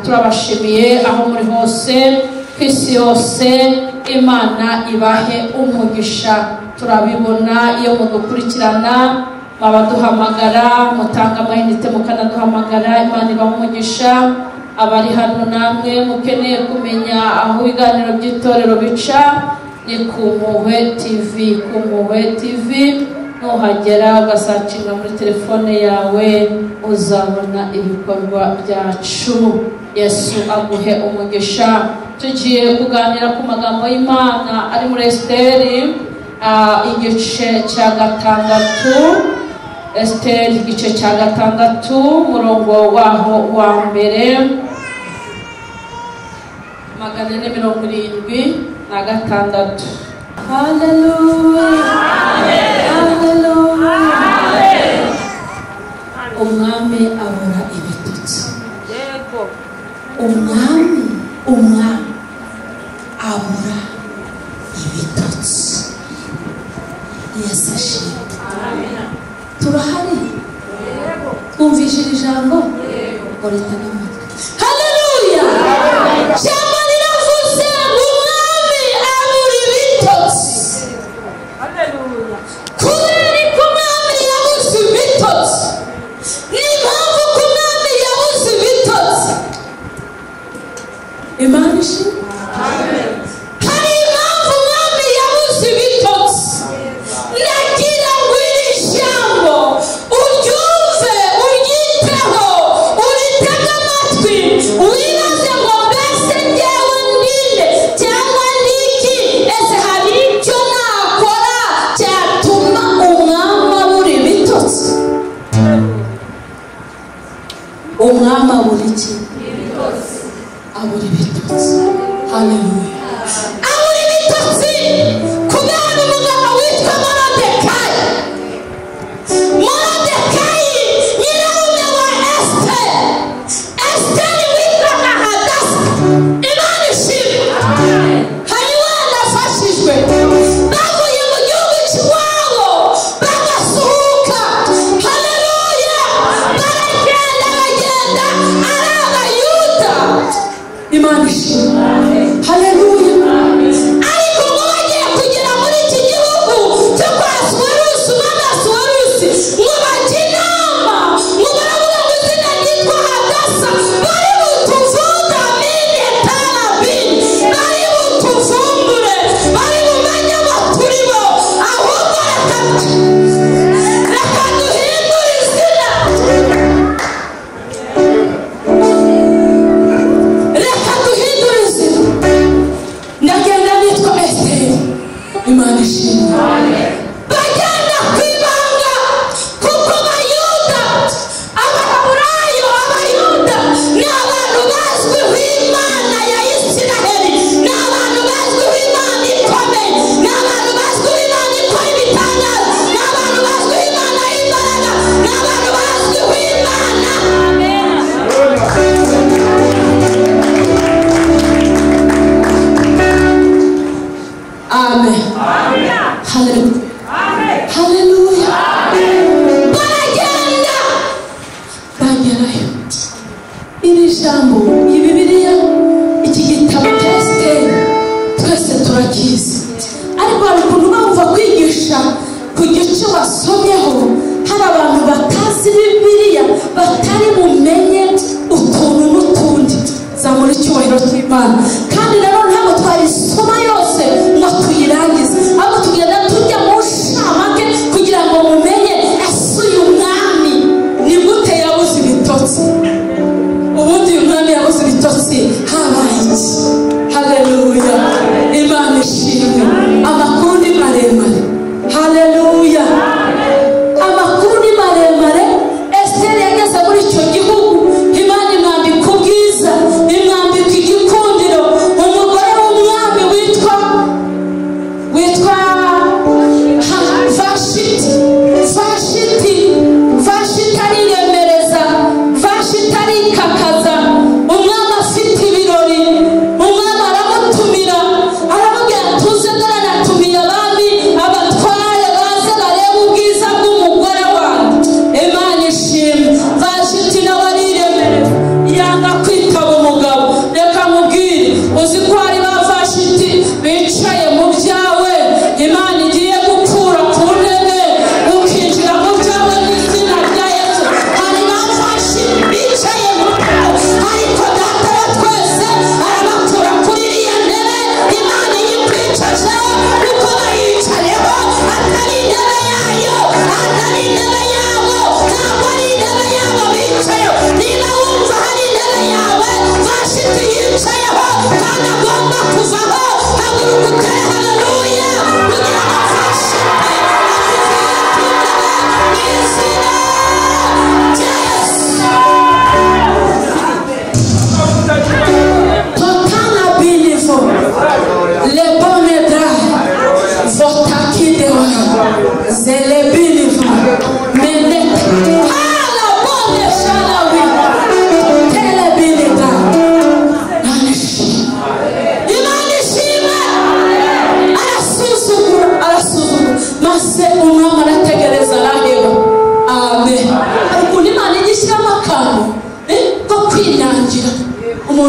Turabashimiye aho muri hose ku isi yose, Imana ibahe umugisha. Turabibona iyo mudukurikirana, babaduhamagara, mutanga amayinite mukanaduhamagara. Imana ibahe umugisha. Abari hano namwe mukeneye kumenya aho ibiganiro by'itorero bica, ni ku Mpuhwe TV. Ku Mpuhwe TV nuhagera ugasacinga muri telefone yawe uzabona ibikorwa byacu. Yesu aguhe umugisha. Tugiye kuganira ku magambo y'Imana ari muri Esiteri igice cya 6. Esiteri igice cya 6 umurongo waho wa mbere, 476. Haleluya, haleluya. Umwami abura ibitotsi. Umwami abura ibitotsi. Yesu ashimwe. Turahari, twumvishije ijambo ngo ritana amatwi. Haleluya. Ijambo riravuze ngo umwami abura ibitotsi. Kubera ko umwami yabuze ibitotsi, ni impamvu ko umwami yabuze ibitotsi. Imana ishimwe. Hari impamvu umwami yabuze ibitotsi. Nagira ngo iri jambo uryumve, uryiteho, uritege amatwi, wibaze ngo mbese njyewe ndinde cyangwa ndiki? Ese hari icyo nakora cyatuma umwami abura ibitotsi? Umwami abura iki? Abura ibitotsi. Haleluya. Abura ibitotsi kubera umugabo witwa Moridekayi. Moridekayi nyirarume wa Esiteri. Esiteri witwaga Hadasa. Imana ishimwe. Hari wenda afashijwe, bavuye mu gihugu cy'iwabo bagasuhuka. Haleluya. Baragenda bagenda ari Abayuda. Imana ishimwe. Haleluya. Ariko ngo bagiye kugera muri iki gihugu cyo kwa Asuwerusi, umwami Asuwerusi, ngo bajye inama, ngo baravuga ngo izina ryitwa Hadasa bari butuvuge amine tarabini, bari butuvumbure, bari bumenye abo turi bo, ahubwo reka duhindure izina. Reka duhindure izina. Ndagenda nitwa Esiteri. Imana ishimwe. Bagenda ku ibanga, kuko Abayuda, Abaheburayo, Abayuda ni abantu bazwiho Imana ya Isiraheli, ni abantu bazwiho Imana ikomeye, ni abantu bazwiho Imana ikora ibitangaza, ni abantu bazwiho Imana y'imbaraga, ni abantu bazwiho Imana. Amen. Haleluya. Haleluya. Baragenda bagerayo. Iri jambo, iyi Bibiliya, iki gitabo cya Esiteri twese turakizi, ariko hari ukuntu bumva kwigisha ku gice wasomyeho, hari abantu batazi Bibiliya batari bumenye utuntu n'utundi. Zamura icyubahiro cy'Imana. Kandi nanone ntabwo twayisoma yose ngo tuyirangize, ahubwo tugenda tujya mu nshamake kugira ngo mumenye ese uyu mwami ni gute yabuze ibitotsi. Ubundi uyu mwami yabuze ibitotsi habaye iki? Haleluya. Imana ishimwe. Amakuru ni maremare. Haleluya. Amakuru ni maremare.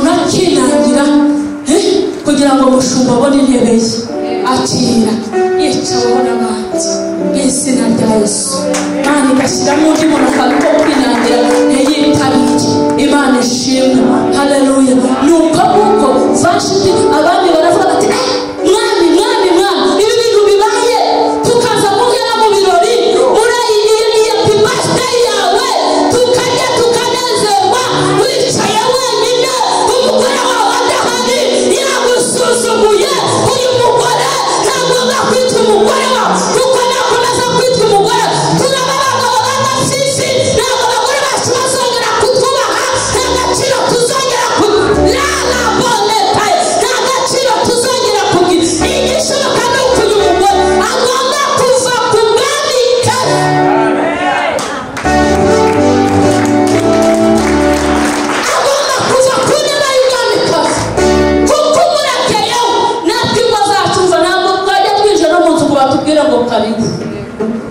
Umuntu akinangira kugira ngo umushumba abone intebe ye, akira yicaweho n'abandi mu izina rya Yesu. Imana igashyiramo undi muntu akantu ko kwinangira ntiyitabire. Imana ishimwe, haleluya. Nuko nguko Vashiti abandi baravuga bati mwami mwami mwami, ibi bintu bibaye tukaza guhera mu birori urayigiye birthday yawe tukarya tukanezerwa, wicaye wenyine, umugore wawe adahari yagusuzuguye. Uyu mugore ntagomba kwitwa umugore wawe, kuko nakomeza kwitwa umugore turaba abagabo b'amafisi, ntabwo abagore bacu bazongera kutwubaha, nta gaciro tuzongera kugira, nta gaciro tuzongera kugira. Igishoboka ni uko uyu mugore agomba kuva ku bwami kazi, agomba kuva ku ntebe y'ubwamikazi, kuko umurekeyeho natwe ingo zacu ntabwo twajya twinjira no mu nzu ngo batubwire ngo karibu.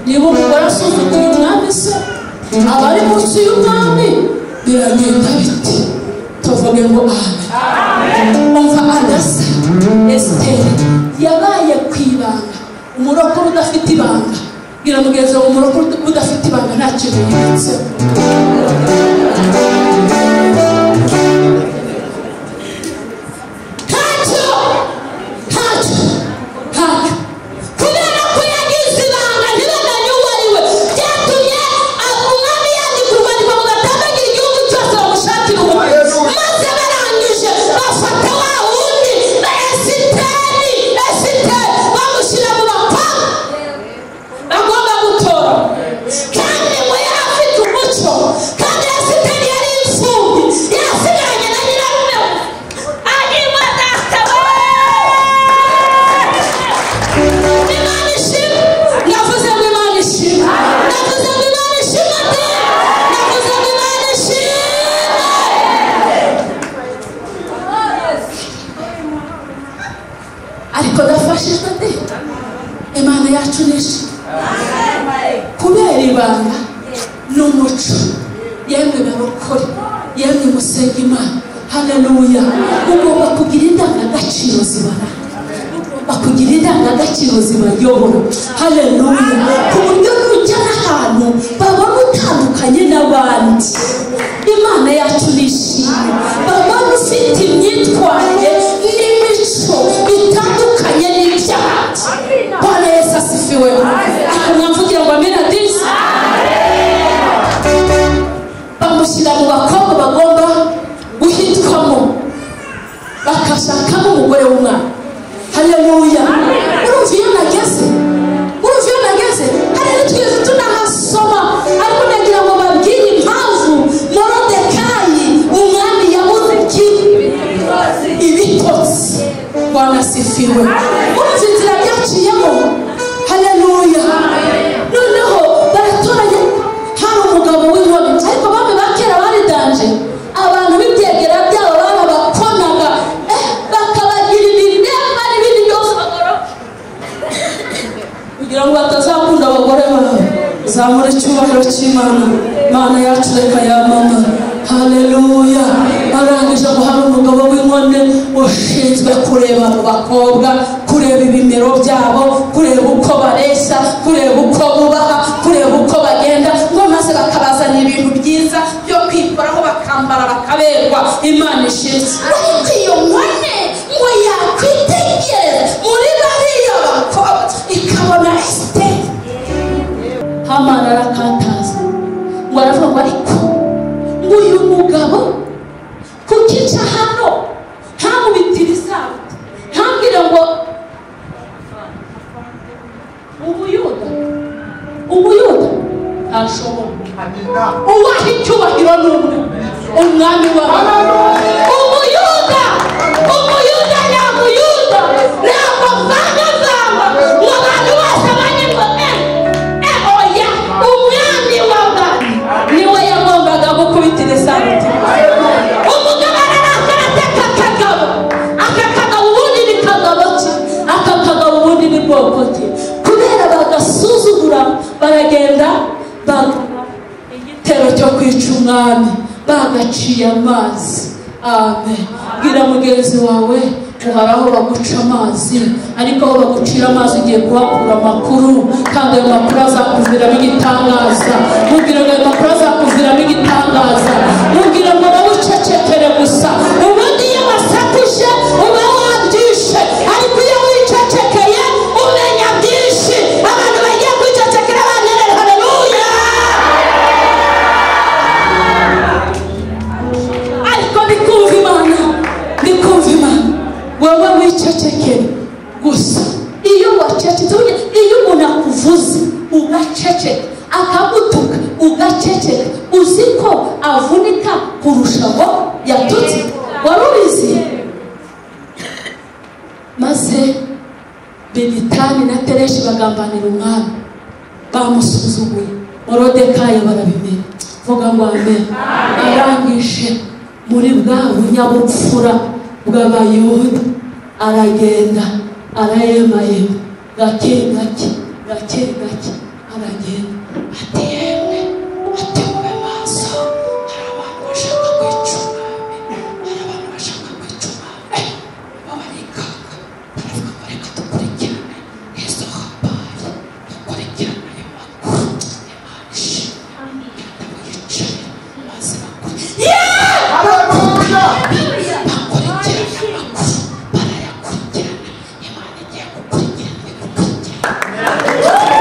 Niba umugore asuzuguye umwami se aba ari munsi y'umwami, biragenda biti? Tuvuge ngo amen. Umva Adasa Esiteri yabaye ku ibanga, umurokore udafite ibanga. Bwira mugenzi wawe, umurokore udafite ibanga nta kintu yibitseho. Ntacyo, ntacyo, ntacyo. Kubera ko yagize ibanga ntibamenye uwo ari we, byatumye umwami yandika urwandiko ngo batambagira igihugu cyose bamushakire umugore. Maze barangije bafata wa wundi Esiteri, Esiteri bamushyira mu bakobwa bagomba gutora, kandi ngo yari afite umuco, kandi Esiteri yari imfubyi, yasigaranye na nyirarume. Ahimwa data we, Imana ishimwe. Navuze ngo Imana ishimwe, navuze ngo Imana ishimwe ati, navuze ngo Imana ishimwe. Ariko ndafashijwe nde? Imana yacu ni ishimwe kubera ibanga n'umuco. Yemwe barokore, yemwe musenga Imana, haleluya. Ugomba kugira indangagaciro zibaranga, ugomba kugira indangagaciro zibayobora, haleluya, ku buryo nujya n'ahantu babona utandukanye n'abandi. Imana yacu ni ishimwe, babona ufite imyitwarire n'imico bitandukanye n'iby'abandi. Bwana Yesu asifiwe. Ariko mwamvugira ngo amena disi. Bamushyira mu bakobwa bagomba guhitwamo, bakashakamo umugore w'umwana. Haleluya. Urumva iyo nageze, urumva iyo nageze hariya twese tunahasoma, ariko ndagira ngo babwire impamvu Morodekayi umwami yabuze iki? Ibitotsi. Bwana asifiwe. Urumva inzira byaciyemo. Haleluya. Noneho baratoranya, hari umugabo w'inkoni, ariko abami ba kera baridanje, abantu b'ibyegera byabo barabakonaga, bakabagira ibiremba n'ibindi byose bagorora kugira ngo batazakunda abagore babo. Zamura icyubahiro cy'Imana, Imana yacu reka yamama. Haleluya. Barangije ngo hari umugabo w'inkone ushinzwe kureba mu bakobwa, kureba ibimero byabo, kureba uko bareshya, kureba uko bubaha, kureba uko bagenda, ngo maze bakabazanira ibintu byiza byo kwikoraho, bakambara bakaberwa. Imana ishimwe. Ariko iyo nkone ngo yakwitegereza muri bariya bakobwa ikabona Esiteri. Hamani arakataza ngo aravuga ngo ariko ngo uyu mugabo kukica hano ntamubitire isabuto, ntambwire ngo Umuyuda, Umuyuda ntashobora. Uwaha icyubahiro ni umwe, umwami wawe. Umuyuda, Umuyuda nyamuyuda ntabwo mvangavanga ngo abantu bose banyirwa. Oya, umwami w'abami niwe yagombaga gukubitira isabuto. Umugabo ararakara ati aka kagabo, aka kagabo ubundi ni kagabo ki? Aka kagabo ubundi ni bwoko ki? Kubera bagasuzugura baragenda bagana igitero cyo kwica umwami, bagaciye amazi. Amen. Bwira mugenzi wawe hari aho baguca amazi, ariko aho bagucira amazi ugiye kuhakura amakuru, kandi ayo makuru azakuviramo igitangaza. Mubwira ngo ayo makuru azakuviramo igitangaza. Mubwira ngo bawucecekere gusa. Ubundi iyo wasakuje uba wabyishe, ariko iyo wicecekeye umenya byinshi. Abantu bagiye kwicecekera banerera haleluya. Ariko ndikumva Imana, ndikumva Imana. Wowe wicecekere gusa. Iyo wacecetse, iyo umuntu akuvuze ugaceceka, akagutuka ugaceceka, uzi ko avunika kurusha ngo yatutse. Wari ubizi? Maze Bigitani na Tereshi bagambanira umwami, bamusuzuguye. Morodekayi barabimenya. Vuga ngo amen. Arangije muri bwa bunyabupfura bw'Abayuda aragenda arayemayema gake gake gake gake, aragenda ati yemwe, ati mube maso, hari abantu bashaka kwica umwami, hari abantu bashaka kwica umwami. Bo barikanga, baravuga ngo reka dukurikirane izo habaye, dukurikirane ayo makuru. Imana ishimwe, genda wiyicare maze bakurikirane amakuru, barayakurikirana. Imana igiye gukurikirana, igukurikirana.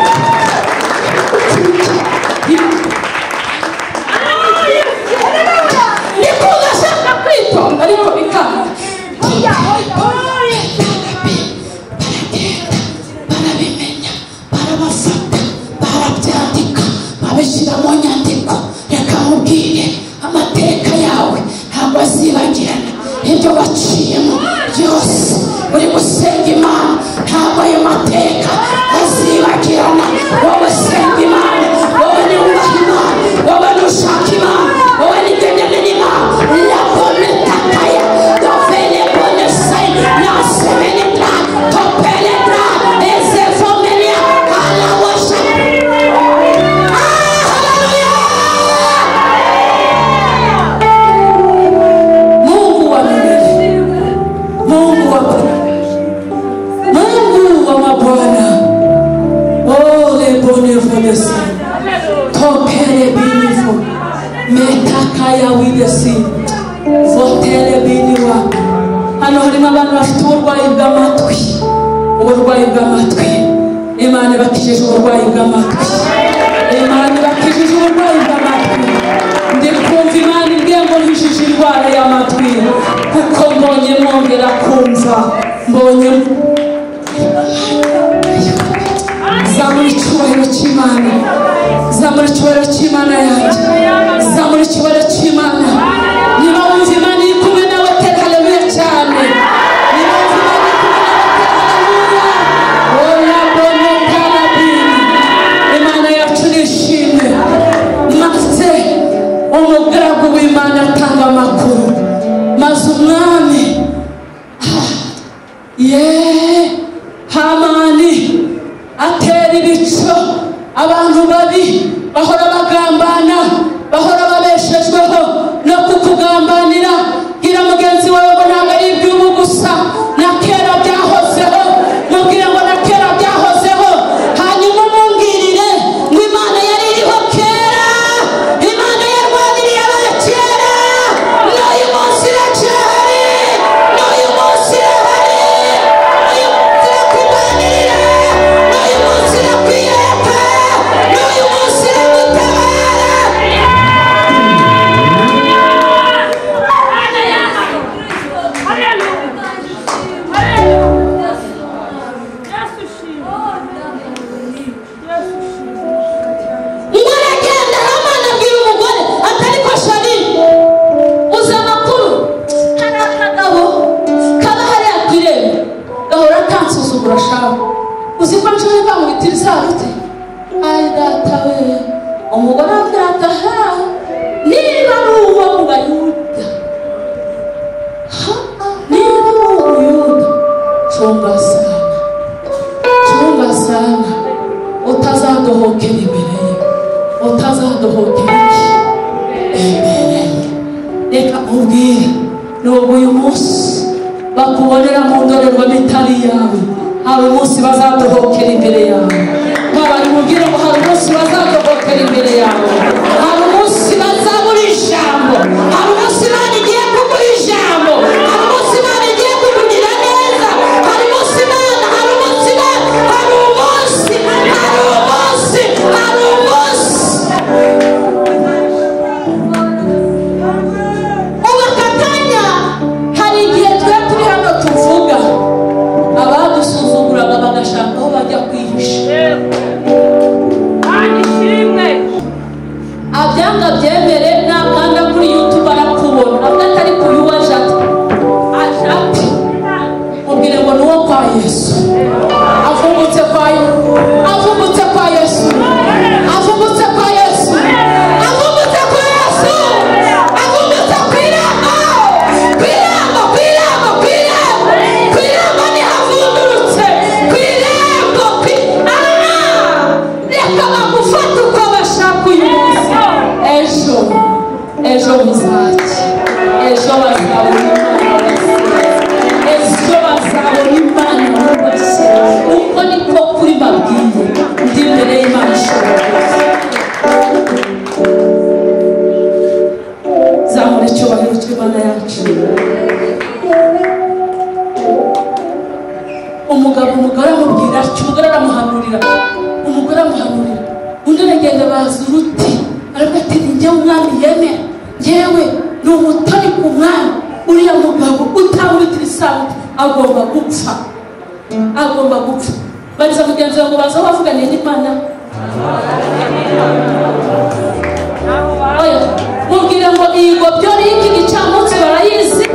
Niko gashaka kwitonda ariko bikanga. Baragenda barabimenya, barabafata, barabyandika, babishyira mu nyandiko. Reka mubwire, amateka yawe ntabwo azibagirana. Ibyo waciyemo byose uri gusenga Imana, ntabwo ayo mateka azibagirana. Wowe senga Imana, wowe niwubaha Imana, wowe nushaka Imana, wowe nigendane n'Imana. Labonetakaya dovelebonesai nasemenetra topeletra ezefomenia alawasha. Mungu wa milele, Mungu wa Bwana, Mungu wa mabwana, ole bonevolesa tokele binivo metakaya widesi votele biniwa. Hano harimo abantu bafite uburwayi bw'amatwi, uburwayi bw'amatwi. Imana ibakijije uburwayi bw'amatwi, Imana ibakijije uburwayi bw'amatwi. Ndikumva Imana imbwiye ngo nkijije indwara y'amatwi, kuko mbonye mwongera kumva, mbonye. Zamura icyubahiro cy'Imana, zamura icyubahiro cy'Imana yanjye, zamura icyubahiro cy'Imana. Niba wumva Imana iri kumwe nawe tera haleluya cyane. Niba wumva Imana iri kumwe nawe tera haleluya. Oya bone karabini. Imana yacu nishimwe. Maze umugaragu w'Imana atanga amakuru, maze umwami Hamani atera ibico. Abantu babi bahora bagambana, bahora babeshejweho no kukugambanira. Bwira mugenzi wawe ngo ntabwo ari iby'ubu gusa, na kera byahozeho. Mubwire ngo na kera byahozeho. Hanyuma umubwirire ngo Imana yari iriho kera, Imana yarwaniriye abakera, n'uyu munsi iracyahari. Bakurebera mu ndorerwamo itari yawe. Hari umunsi bazadohokera imbere yawe. Nkabari mubwire ngo hari umunsi bazadohokera imbere yawe. Hari umunsi bazabura ijambo. Hari umunsi Imana igiye kuguha ijambo. Hari umunsi Imana igiye kukugira neza. Hari umunsi Imana, hari umunsi Imana, hari umunsi, hari umunsi, hari umunsi. Ubu aka kanya hari igihe twe turi hano tuvuga abadusuzuguraga bagashaka aho bajya kwihisha. Abyanga byemere nakanda kuri YouTube arakubona avuga atari kuyuwa jati ajati mubwire ngo nuwo kwa Yesu avungutse kwa Yesu avungutse kwa Yesu avungutse kwa Yesu avungutse kwa Yesu avungutse ku irembo ku irembo ku irembo ku irembo ku irembo nihavungurutse ku irembo ku reka bagufate uko bashaka uyu munsi. Ejo ejo muzaki ejo bazabona Imana ejo bazabona Imana bubashye. Uko niko kuri babwiye ndi imbere y'Imana ishobora byose. Zamura icyubahiro cy'Imana yacu. Umugabo umugore amubwira atyo, umugore aramuhanurira, umugore amuhanurira, undi aragenda baza uruti aravuga ati ni njyewe umwami yemera, njyewe ni umutoni ku mwami, uriya mugabo utamwitira isabuto agomba gupfa, agomba gupfa. Bariza mugenzi wawe ngo baze aho bavuganiye n'Imana. Oya, mubwire ngo iyi ngobyo y'iki gicamunsi barayizi.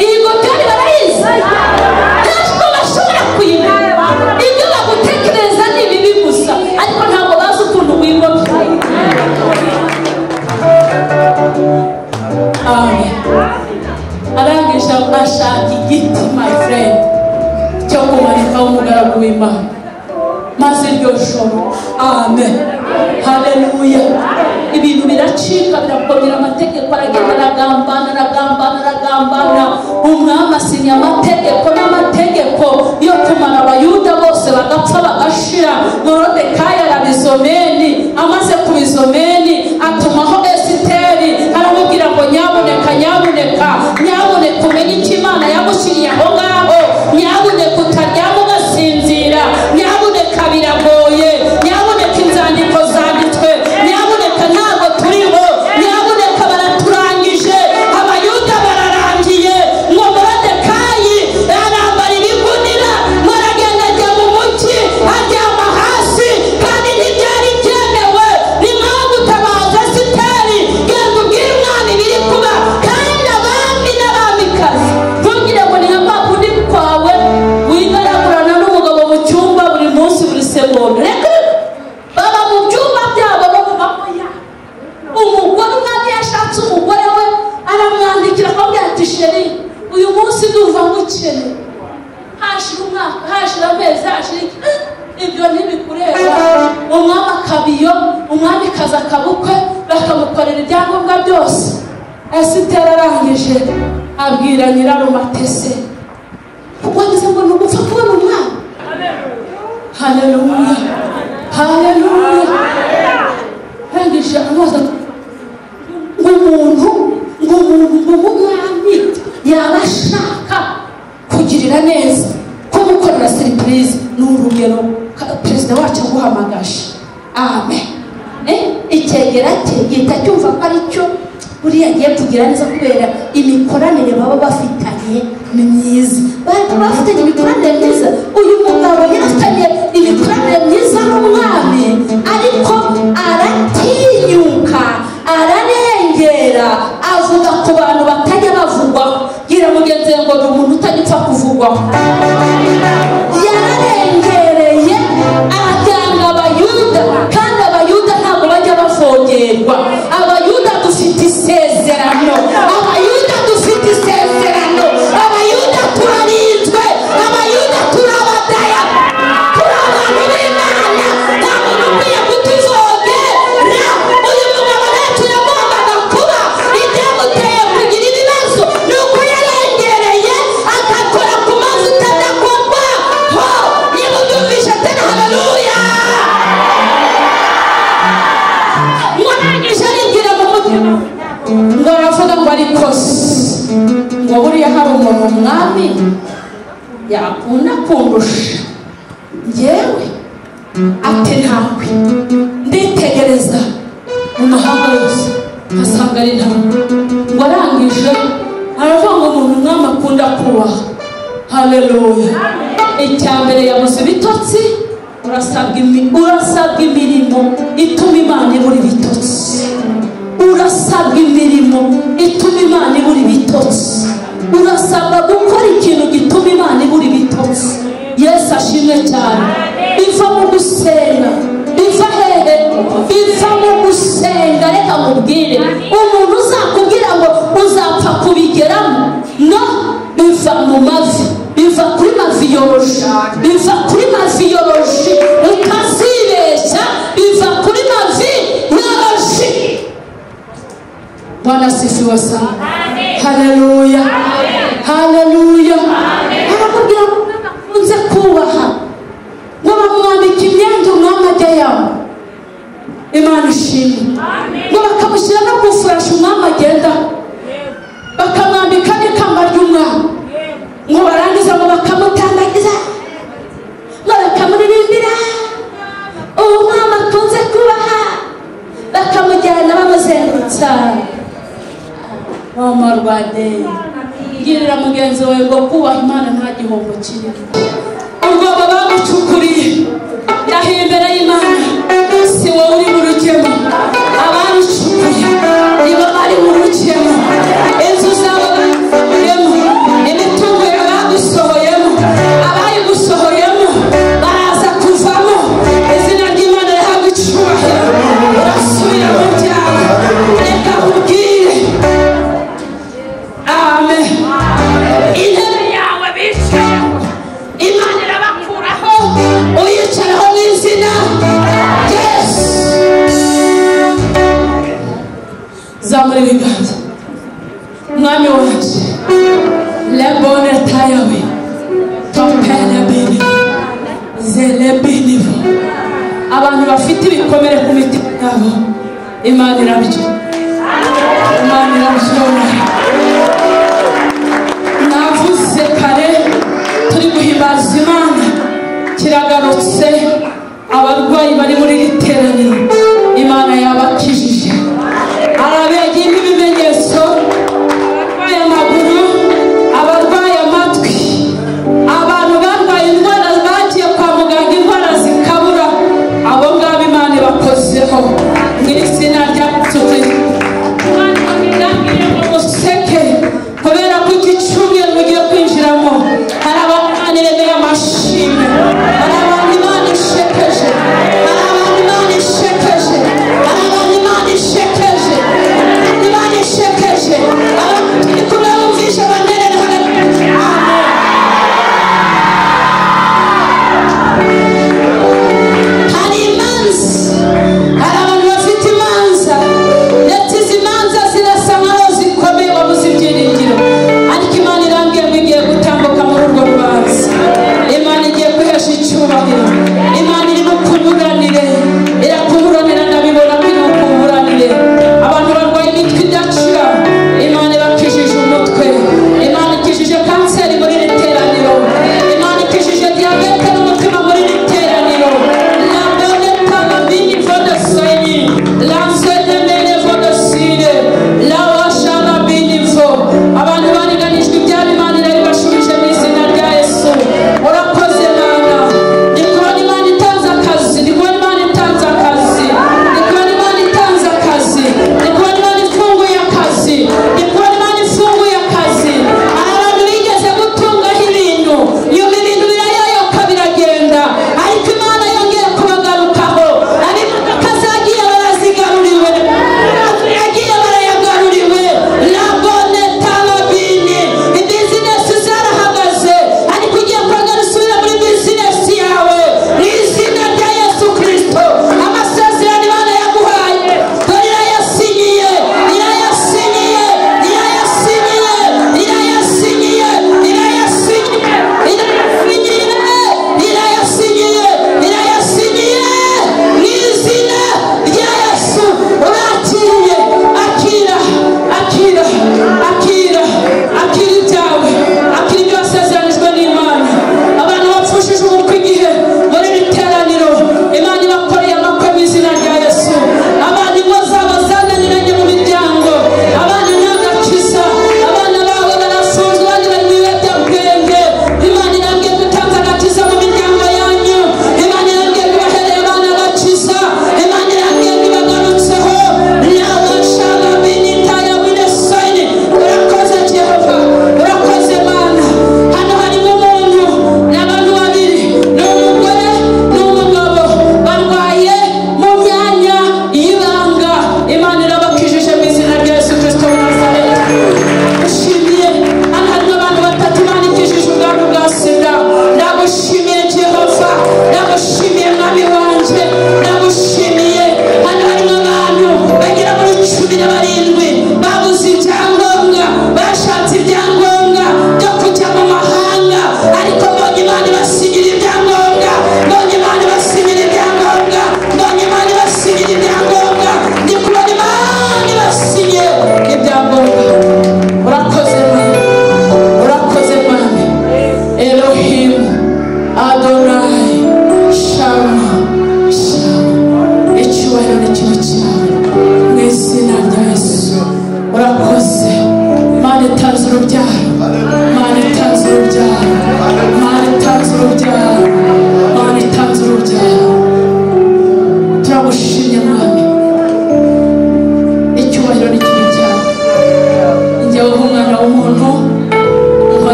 Iyi ngobyo barayizi. Ntabwo bashobora kuyimenya. Ibyo bagutekereza ni bibi gusa, ariko ntabwo bazi ukuntu wigobye. Amen. Arangije ashaka igiti my friend cyo kumanikaho umugaragu w'Imana. Maze iryo joro, amen, haleluya, ibintu biracika birakomera, amategeko aragenda aragambana aragambana aragambana. Umwami asinya amategeko n'amategeko yo kumara abayuda bose bagapfa bagashira. Morodekayi arabizomeni, amaze kubizomeni atumaho Esiteri aramubwira ngo nyabuneka nyabuneka nyabuneka umenye icyo Imana yagushyiriye aho ngaho, nyabuneka utaryama ugasinzira, nyabuneka biragoye, nyabuneka inzandiko zanditswe, nyabuneka ntabwo turiho, nyabuneka baraturangije, abayuda bararangiye. Ngo Morodekayi arambara ibigunira, ngo aragenda ajya mu mujyi aryama hasi, kandi ntibyari byemewe. Ni nkaho gutabaza Esiteri, genda ubwire umwami ibiri kuba, kandi abami n'abamikazi ntugire ngo ni nka kwa kundi kwawe wigaragurana n'umugabo mu cyumba buri munsi buri segonda. Reka baba mu byumba byabo no mu maboko yabo. Umugore umwami yashatse umugore we aramwandikira akamubwira ati sheri uyu munsi ndumva ngukeneye. Hashira umwaka, hashira amezi, hashira iki, ibyo ntibikureba. Umwami akabiyo, umwamikazi akabukwe, bakamukorera ibyangombwa byose. Esiteri arangije abwira nyirarumatese, wagize ngo ni ugupfa kubona umwana. Haleluya, haleluya. Arangije amubaza ngo umuntu ngo umuntu ngo umwami yaba ashaka kugirira neza, kumukorera surprise. Ni urugero perezida wacu aguhamagaje, amen. Icyegera cye gihita cyumva ko ari cyo buriya agiye kugira neza kubera imikoranire baba bafitanye ni myiza. Baba bafitanye imikoranire myiza. Uyu mugabo yarafitanye imikoranire myiza n'umwami, ariko aratinyuka ararengera avuga ku bantu batajya bavugwaho. Gira mugenzi we ngo ni umuntu utajya upfa kuvugwaho. Yararengereye ajyana abayuda, kandi abayuda ntabwo bajya bafongerwa. Abayuda dufite isezerano, abayuda dufite isezerano, abayuda turarinzwe, abayuda turabadaya, turi abantu b'Imana, nta muntu ukwiye kutuvogera. Umwami yakunda kundusha njyewe? Ati ntawe. Nditegereza mu mahanga yose nkasanga ari ntawe. Ngo arangije aravuga ngo umuntu umwami akunda kubaha. Haleluya. Icya mbere yabuze ibitotsi. Urasabwa imirimo ituma Imana ibura ibitotsi. Urasabwa imirimo ituma Imana ibura ibitotsi. Urasabwa gukora ikintu gituma Imana ibura ibitotsi. Yesu ashimwe cyane. Biva mu gusenga. Biva hehe? Biva mu gusenga. Reka nkubwire, umuntu uzakubwira ngo uzapfa kubigeramo, no, biva mu mavi, biva kuri maviyoloji, biva kuri maviyoloji, utazibeshya, biva kuri maviyoloji. Bwana asifiwe sana. Haleluya, haleluya. Arakubwira ngo akunze kubaha, ngo bamwambika imyenda umwami ajya yambara. Imana ishimwe. Ngo bakamushyira no kufurasha umwami agenda, bakamwambika n'ikamba ry'umwami. Ngo barangiza ngo bakamutandagiza, ngo bakamuririmbira uwo mwami akunze kubaha, bakamujyana bamuzengurutsa. Mama Rwande, girira mugenzi wawe ngo kubaha Imana nta gihombo kirimo. Ubwoba bamucukuriye yahiye imbere y'Imana, si wowe uri mu rukemo, abarucukuye nibo bari mu rukemo. Inzu zabo bagusohoyemo, imitungo yawe bagusohoyemo, abayigusohoyemo baraza kuvamo. Izina ry'Imana rihabwa icyubahiro. Urasubira mu byawe. Reka nkubwire, amen. Intebe yawe bicayeho Imana irabakuraho, uyicaraho mu izina Yesu. Zamura ibiganza. Mwami wacu, lebone tayawe topele bini zele binivo. Abantu bafite ibikomere ku mitima yabo, Imana irabyo, Imana irabyona. Navuze kare turi guhimbaza Imana, kiragarutse. Abarwayi bari muri iri teraniro Imana yabakijije. Arabegimba ibimenyetso, abarwaye amaguru, abarwaye amatwi, abantu barwaye indwara bagiye kwa muganga indwara zikabura, abo ngabo Imana ibakozeho mu izina rya Yesu Kristo. Imana ngo museke kubera ko iki cyumweru mugiye kwinjiramo hari abantu Imana iremeye amashimwe, hari abantu Imana ishekeje, hari abantu Imana ishekeje, hari abantu Imana ishekeje, Imana ishekeje. Abantu turi kumwe bumvishe banerere. Hari imanza, hari abantu bafite imanza, ndetse izi manza zirasa nkaho zikomeye, wabuze ibyiringiro, ariko Imana irambwiye ngo igiye gutambuka muri urwo rubanza. Imana igiye guhesha icyubahiro. Imana irimo kuburanire, irakuburanira, ndabibona ko iri bukuburanire. Abantu barwaye imitwe idakira, Imana ibakijije umutwe. Imana ikijije kanseri muri iri teraniro. Imana ikijije diyabete n'umutima muri iri teraniro. La bonne talamini vodoseni, la nzedemene vodosine, la washarabini vo. Abantu bariganijwe ibyabo, Imana irabibashubije mu izina rya Yesu. Urakoze Mana. Ndi kubona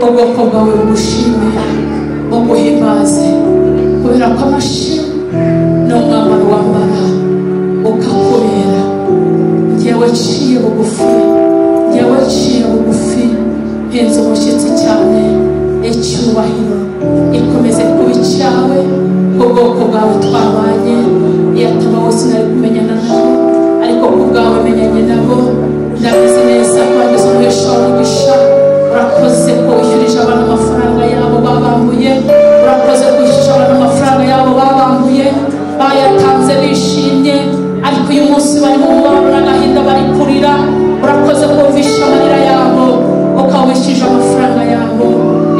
Ubwoko bwawe bugushime, buguhimbaze, kubera ko amashimwe ni umwambaro wambara ukakubera. Njyewe nciye bugufi, njyewe nciye bugufi, mpenze umushyitsi cyane. Icyubahiro ikomeze kuba icyawe, ubwoko bwawe twabanye. Iyo atabaho sinari kumenyana nabo, ariko ku bwawe menyanye nabo. Ndabizi neza ko wagize umuhesha w'umugisha. Urakoze ko wishyurije abantu amafaranga yabo babambuye. Urakoze ko wishyurije abantu amafaranga yabo babambuye, bayatanze bishimye, ariko uyu munsi bari mu mubabaro n'agahinda, bari kurira. Urakoze ko wumvishe amarira yabo, ukawishyurije amafaranga yabo.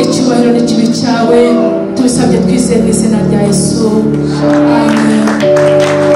Icyubahiro n'ikibi cyawe, tubisabye twizeye mu izina rya Yesu, amen.